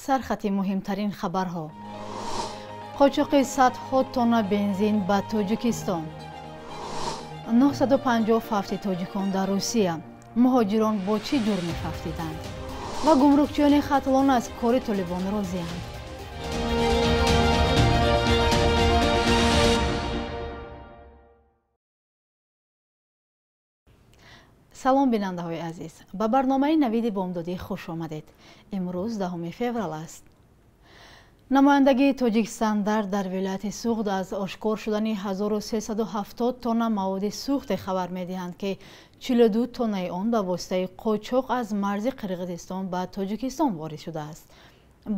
Сархати муҳимтарин хабарҳо. Қочоқи садҳо тонна бензин ба Тоҷикистон. 950 фавти тоҷикон дар Русия. Муҳоҷирон бо чӣ ҷурме фавтиданд? Ва гумрукчиёни Хатлон аз кори толибон розианд. Салом, бинандаҳои азиз. Ба барномаи Навиди бомдодӣ хуш омадед. Имрӯз 10 феврал аст. Намояндагии Тоҷикстандарт дар вилояти Суғд аз ошкор шудани 1370 тонна маводи сӯхте хабар медиҳанд, ки 42 тоннаи он ба воситаи қочоқ аз марзи Қирғизистон ба Тоҷикистон ворид шудааст.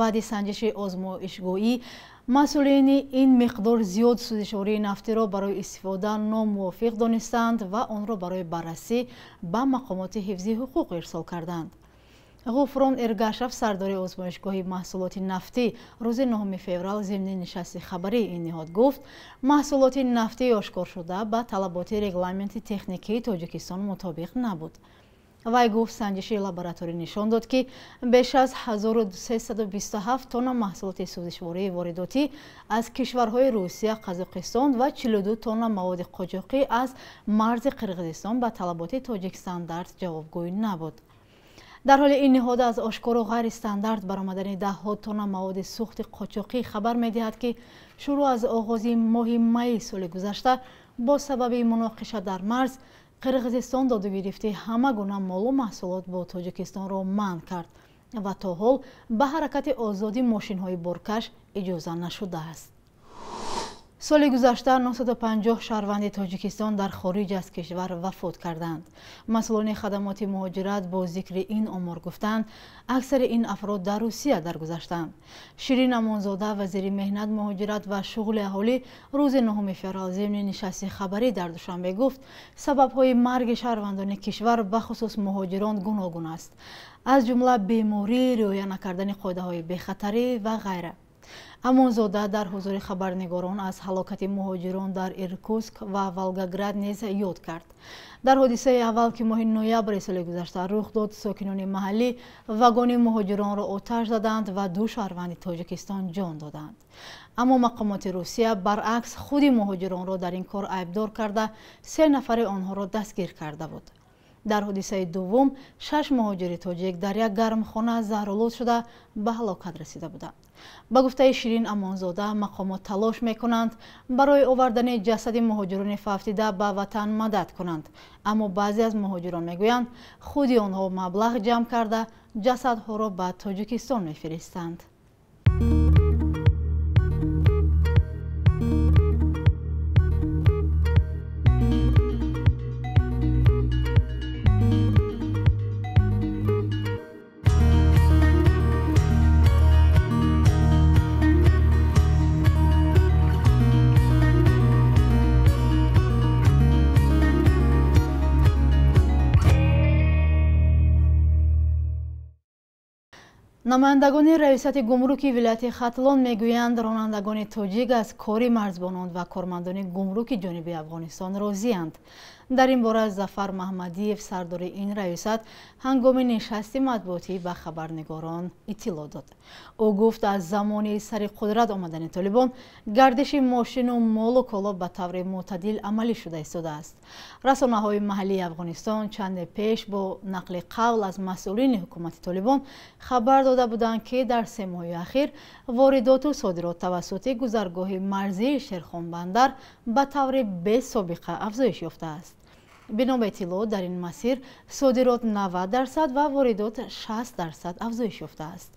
Баъди санҷиши озмоишгоҳӣ масъулини ин миқдор зиёд сӯзишвории нафтиро барои истифода номувофиқ донистанд ва онро барои баррасӣ ба мақомоти ҳифзи ҳуқуқ ирсол карданд. Ғуфрон Эргашев, сардори озмоишгоҳи маҳсулоти нафтӣ, рӯзи 9 феврал зимни нишасти хабарии ин ниҳод гуфт, маҳсулоти нафтии ошкоршуда ба талаботи регламенти техникии Тоҷикистон мутобиқ набуд. Вай гуфт, санҷиши лабораторӣ нишон дод, ки беш аз 1327 тонна маҳсулоти сӯзишвории воридотӣ аз кишварҳои Русия, Қазоқистон ва 42 тонна маводи қочоқӣ аз марзи Қирғизистон ба талаботи Тоҷикстандарт ҷавобгӯй набуд. Дар ҳоли ин ниҳод аз ошкору ғайристандарт баромадани даҳҳо тонна маводи сӯхти қочоқӣ хабар медиҳад, ки шурӯъ аз оғози моҳи майи соли гузашта бо сабаби муноқиша дар марз Қирғизистон додугирифти ҳама гуна молу маҳсулот бо Тоҷикистонро манъ кард ва то ҳол ба ҳаракати озоди мошинҳои боркаш иҷоза нашудааст. Соли гузашта 950 шаҳрванди Тоҷикистон дар хориҷ аз кишвар вафот карданд. Масъулони хадамоти муҳоҷират бо зикри ин омор гуфтанд, аксари ин афрод дар Русия даргузаштанд. Ширин Амонзода, вазири меҳнат, муҳоҷират ва шуғли аҳолӣ, рӯзи 9 феврал зимни нишасти хабарӣ дар Душанбе гуфт, сабабҳои марги шаҳрвандони кишвар, бахусус муҳоҷирон, гуногун аст, аз ҷумла беморӣ, риоя накардани қоидаҳои бехатарӣ ва ғайра. Амонзода дар ҳузури хабарнигорон аз ҳалокати муҳоҷирон дар Иркутск ва Волгоград низ ёд кард. Дар ҳодисаи аввал, ки моҳи ноябри соли гузашта рух дод, сокинони маҳаллӣ вагони муҳоҷиронро оташ заданд ва ду шаҳрванди Тоҷикистон ҷон доданд. Аммо мақомоти Русия баръакс худи муҳоҷиронро дар ин кор айбдор карда, 3 нафари онҳоро дастгир карда буд. Дар ҳодисаи дуввум 6 муҳоҷири тоҷик дар як гармхона заҳролуд шуда ба ҳалокат расида буданд. Ба гуфтаи Ширин Амонзода, мақомот талош мекунанд барои овардани ҷасади муҳоҷирони фавтида ба ватан мадад кунанд, аммо баъзе аз муҳоҷирон мегӯянд, худи онҳо маблағ ҷамъ карда ҷасадҳоро ба Тоҷикистон мефиристанд. Намояндагони раёсати гумруки вилояти Хатлон мегӯянд, ронандагони тоҷик аз кори марзбонон ва кормандони гумруки ҷониби Афғонистон розианд. Дар ин бора Зафар Маҳмадиев, сардори ин раёсат, ҳангоми нишасти матбуотӣ ба хабарнигорон иттилоъ дод. Ӯ гуфт, аз замони сари қудрат омадани толибон гардиши мошину молу коло ба таври мӯътадил амалӣ шуда истодааст. Расонаҳои маҳаллии Афғонистон чанде пеш бо нақли қавл аз масъулини ҳукумати толибон хабар дода буданд, ки дар 3 моҳи ахир воридоту содирот тавассути гузаргоҳи марзии Шерхонбандар ба таври бесобиқа афзоиш ёфтааст. Бино ба иттилоъ, дар ин масир содирот 90% ва воридот 60% афзоиш ёфтааст.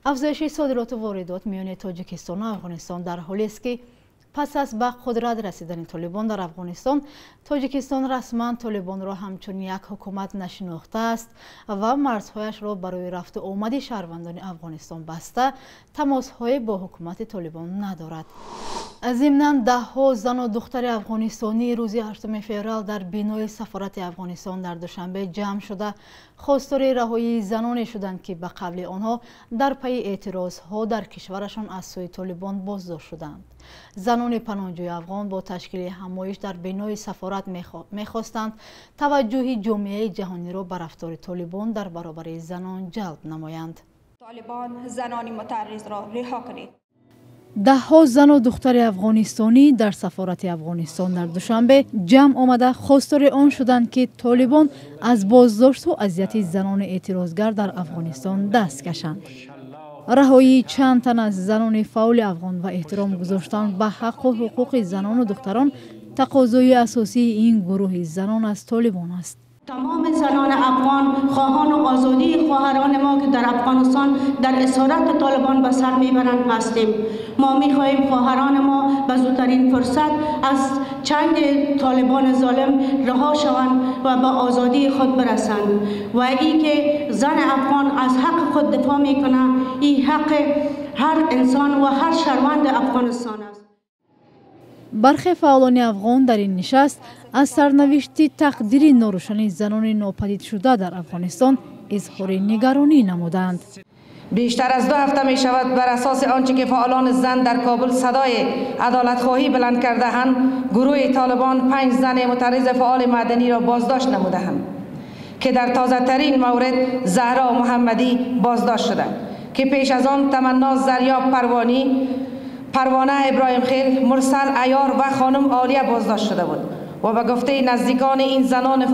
Афзоиши содироту воридот миёни Тоҷикистону Афғонистон дар ҳолест, ки пас аз ба қудрат расидани толибон дар Афғонистон, Тоҷикистон расман толибонро ҳамчун як ҳукумат нашинохтааст ва марзҳояшро барои рафту омади шаҳрвандони Афғонистон баста, тамосҳое бо ҳукумати толибон надорад. Зимнан даҳҳо зану духтари афғонистонӣ рӯзи 8 феврал дар бинои сафорати Афғонистон дар Душанбе ҷамъ шуда, хостори раҳоии заноне шуданд, ки ба қавли онҳо дар пайи эътирозҳо дар кишварашон аз сӯи толибон боздошт шуданд. Занони паноҳҷӯи афғон бо ташкили ҳамоиш дар бинои сафорат мехостанд таваҷҷӯҳи ҷомеаи ҷаҳониро ба рафтори толибон дар баробари занон ҷалб намоянд. طالبان زنان معترض را رها کنید. Даҳҳо зану духтари афғонистонӣ дар сафорати Афғонистон дар Душанбе ҷамъ омада хостори он шуданд, ки Толибон аз боздошту азияти занони эътирозгар дар Афғонистон даст кашанд. Раҳоии чанд тан аз занони фаъоли афғон ва эҳтиром гузоштан ба ҳаққу ҳуқуқи занону духтарон тақозои асосии ин гурӯҳи занон аз Толибон аст. تمام زنان افغان خواهان آزادی خواهران ما که در افغانستان در اسارت طالبان به سر میبرند هستیم. ما میخواهیم خواهران ما به زودترین فرصت از چنگ طالبان ظالم رها شوند و به آزادی خود برسند و ای که زن افغان از حق خود دفاع میکنه، این حق هر انسان و هر شهروند افغانستان است. Бархе фаъолони афғон дар ин нишаст аз сарнавишти тақдири норӯшани занони нопадидшуда дар Афғонистон изҳори нигаронӣ намуданд. بیشتر از 2 هفته می شود بر اساس آنچه که فعالان زن در کابل صدای عدالتخواهی بلند کردهاند، گروه طالبان پنج زن معترض فعال مدنی را بازداشت نمودهاند که در تازه ترین مورد زهرا محمدی بازداشت شده که پیش از آن تمنا زریاب پروانی، پروانه ابراهیم خیل، مرسل عیار و خانم عالیه بازداشت شده بود و به گفته نزدیکان این زنان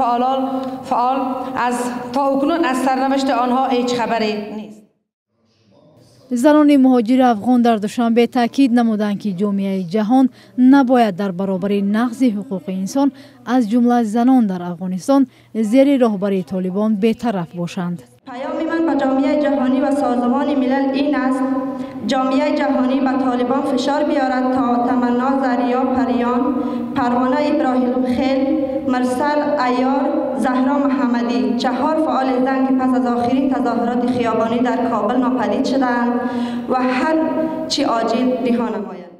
فعال از تا اکنون از سرنوشت آنها هیچ خبری نیست. Занони муҳоҷири афғон дар Душанбе таъкид намуданд, ки ҷомеаи ҷаҳон набояд дар баробари нақзи ҳуқуқи инсон, аз ҷумла занон дар Афғонистон зери роҳбарии Толибон, бетараф бошанд. پیام من به جامعه جهانی و سازمان ملل این است: جامعه جهانی به طالبان فشار بیارد تا تمنا زریاب پریان، پروانه ابراهیم خیل، مرسل عیار، زهرا محمدی، چهار فعال زن که پس از آخرین تظاهرات خیابانی در کابل ناپدید شدند و هر چی عاجل رها نمایند.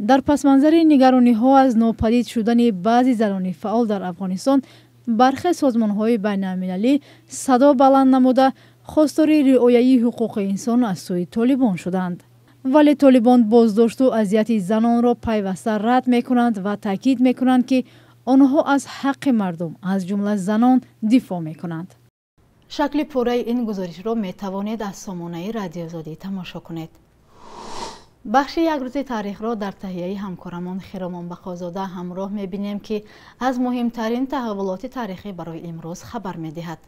Дар пасманзари нигарониҳо аз нопадид шудани баъзи занони фаъол дар Афғонистон, бархе созмонҳои байналмилалӣ садо баланд намуда, хостори риояи ҳуқуқи инсон аз сӯи Толибон шуданд. Вале Толибон боздошту азияти занонро пайваста рад мекунанд ва таъкид мекунанд, ки онҳо аз ҳаққи мардум, аз ҷумла занон, дифоъ мекунанд. Шакли пурраи ин гузоришро метавонед аз сомонаи Радиоозодӣ тамошо кунед. Бахши як рӯзи таърихро дар таҳияи ҳамкорамон Хиромон Бақозода ҳамроҳ мебинем, ки аз муҳимтарин таҳаввулоти таърихӣ барои имрӯз хабар медиҳад.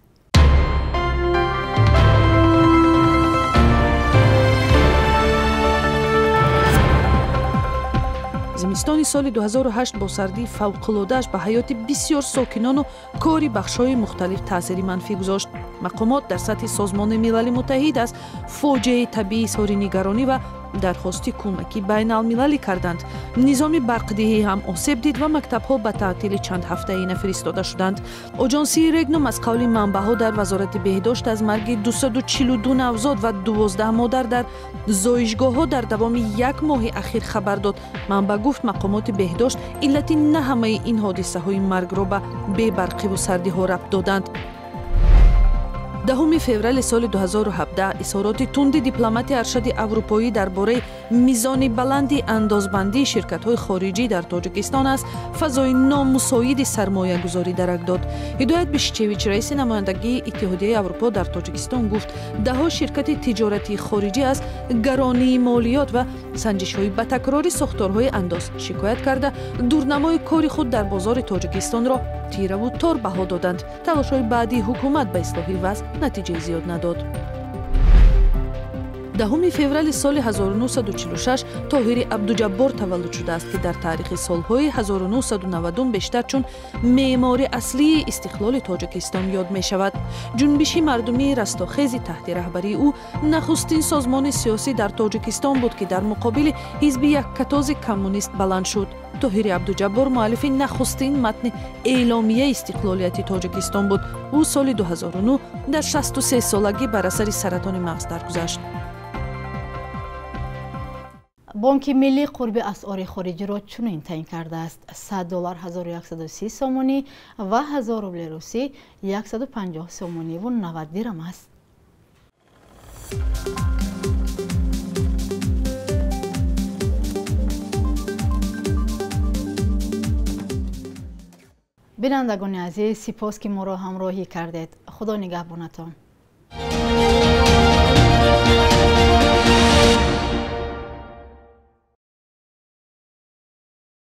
Зимистони соли 2008 бо сардии фавқулодааш ба ҳаёти бисёр сокинону кори бахшҳои мухталиф таъсири манфӣ гузошт. Мақомот дар сатҳи Созмони Милали Муттаҳид аз фоҷиаи табиӣ изҳори нигаронӣ ва дархости кӯмаки байналмилалӣ карданд. Низоми барқдиҳӣ ҳам осеб дид ва мактабҳо ба таътили чандҳафтаина фиристода шуданд. Оҷонсии Регнум аз қавли манбаъҳо дар Вазорати беҳдошт аз марги 242 навзод ва 12 модар дар зоишгоҳҳо дар давоми як моҳи ахир хабар дод. Манбаъ гуфт, мақомоти беҳдошт иллати на ҳамаи ин ҳодисаҳои маргро ба бебарқиву сардиҳо рабт доданд. 10 феврали соли 2017 изҳороти тунди дипломати аршади аврупоӣ дар бораи мизони баланди андозбандии ширкатҳои хориҷӣ дар Тоҷикистон аз фазои номусоиди сармоягузорӣ дарак дод. Ҳидоят Бишчевич, раиси намояндагии Иттиҳодияи Аврупо дар Тоҷикистон, гуфт, даҳҳо ширкати тиҷоратии хориҷӣ аз гаронии молиёт ва санҷишҳои ба такрори сохторҳои андоз шикоят карда, дурнамои кори худ дар бозори Тоҷикистонро тираву тор баҳо доданд. Талошҳои баъдии ҳукумат ба ислоҳи вазъ натиҷаи зиёд надод. 10 феврали соли 1946 Тоҳири Абдуҷаббор таваллуд шудааст, ки дар таърихи солҳои 1990 бештар чун меъмори аслии истиқлоли Тоҷикистон ёд мешавад. Ҷунбиши мардумии Растохези таҳти раҳбарии ӯ нахустин созмони сиёсӣ дар Тоҷикистон буд, ки дар муқобили ҳизби яккатози коммунист баланд шуд. Тоҳири Абдуҷаббор муаллифи нахустин матни Эъломияи истиқлолияти Тоҷикистон буд. Ӯ соли 2009 дар 63 солагӣ бар асари саратони мағз даргузашт. Бонки миллӣ қурби асъори хориҷиро чунин таъин кардааст: 100 доллар 1130 сомонӣ ва 1000 рубли русӣ 150 сомониву 90 дирам аст. Бинандагони азиз, сипос, ки моро ҳамроҳӣ кардед. Худо нигаҳбонатон.